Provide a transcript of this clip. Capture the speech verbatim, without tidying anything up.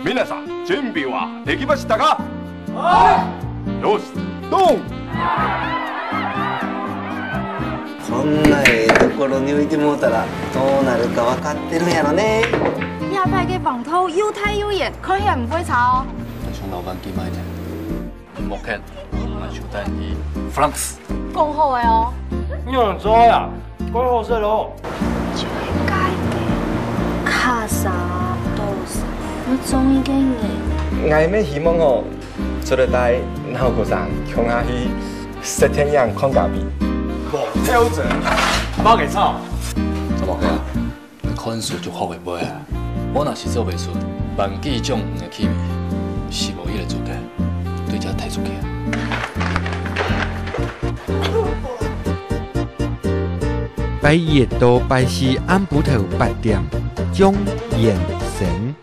皆さん、準備はできましたか？はい。よし、ドン。こんなええところに置いてもうたら、どうなるか分かってるんやろね。夜擺个網頭又大又遠，看起來毋會差哦。想老闆幾買一點。目前，𠊎就等於Franks。講好个哦。你有人做呀？講好勢咯。就係該个卡莎多莎，我中意个人。𠊎乜希望吼，做得帶腦殼生共下去食電影、看咖啡。無挑戰，無个吵。做麼个啊？看書就學會背啊！我若是做袂出萬記章魚个氣味，是無迄个資格對遮提出去啊。拜一到拜四暗晡頭八點，張燕生。